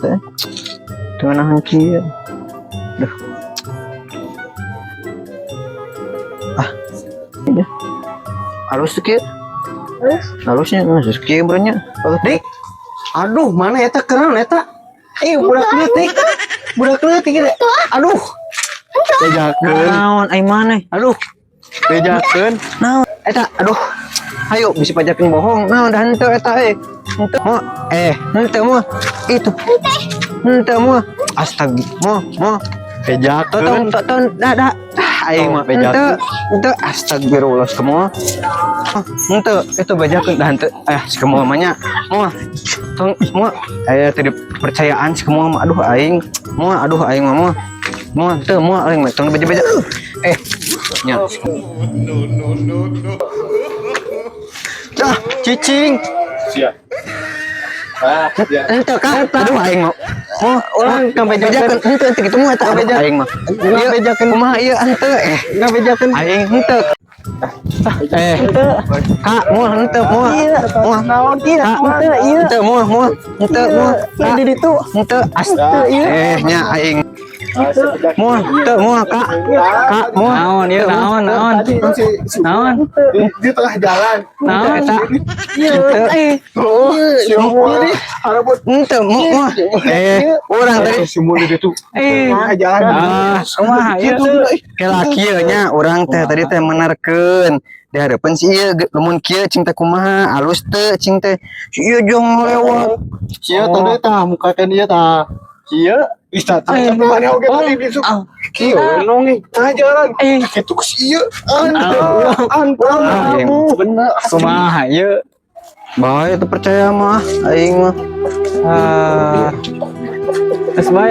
Teh. Teu nahan kieu. Duh. Ah. Ini. Halus tuh kieu. Halusnya geus kieu beureunya. Dik. Aduh, mana eta keren eta? Eh, budak leutik. Budak leutik ieu. Aduh. Bejakeun. Naon ai maneh? Aduh. Bejakeun. Naon eta, aduh. Ayo bisa pajakeun bohong. Naon dah henteu eta eh. Henteu mo eh henteu mo. Itu. Henteu mo. Astag mo mo. Bejakeun. Tong tong dah dah. Ah, aing mah Bejakeun. henteu henteu, astagfirullah semua. Henteu itu bejakeun dah henteu. Eh, semua mah nya. Mo. Tong mo. Aya teu dipercayaan semua mah, aduh aing. Mo, aduh aing mah mo. Mo henteu mo aing mah tong beja-beja. Eh. Nya. Dah, cicing. Siap. Ah, ya. Henteu ka. Aduh aing mah. Mo, Urang ngabejakeun henteu henteu kitu mah eta, aduh aing mah. Ieu Ngabejakeun. Kumaha ieu henteu eh. Ngabejakeun. Aing henteu. Eh, Kak, moal henteu moal. Moal. Naon ieu? Kak, Henteu ieu. henteu moal moal. Henteu moal. Ieu di ditu. Henteu Henteu ieu. Eh nya aing. Moal, henteu moal, Kak. Kak, moal. Naon ieu, naon naon? Tadi si Naon? di tengah jalan. Naon? Eta. Ieu. Henteu. Eh, Oh, si Mul. Harapun Henteu moal moal. Eh, urang tadi si Mul itu Eh. tengah jalan. Ah, kumaha ieu? Kela kieu nya urang teh tadi teh menerkeun di hareupeun si ieu lamun kieu cing teh kumaha alus teu cing teh si ieu jong lewat. Sia tadi tah muka kan ieu tah. Sia Ih, tah mana oge tadi besok. Kieu nongi tengah jalan. Kitu si ieu. Antep. Aing. Bener. Kumaha ieu? Bae teu percaya mah aing mah. Ah. Geus bae.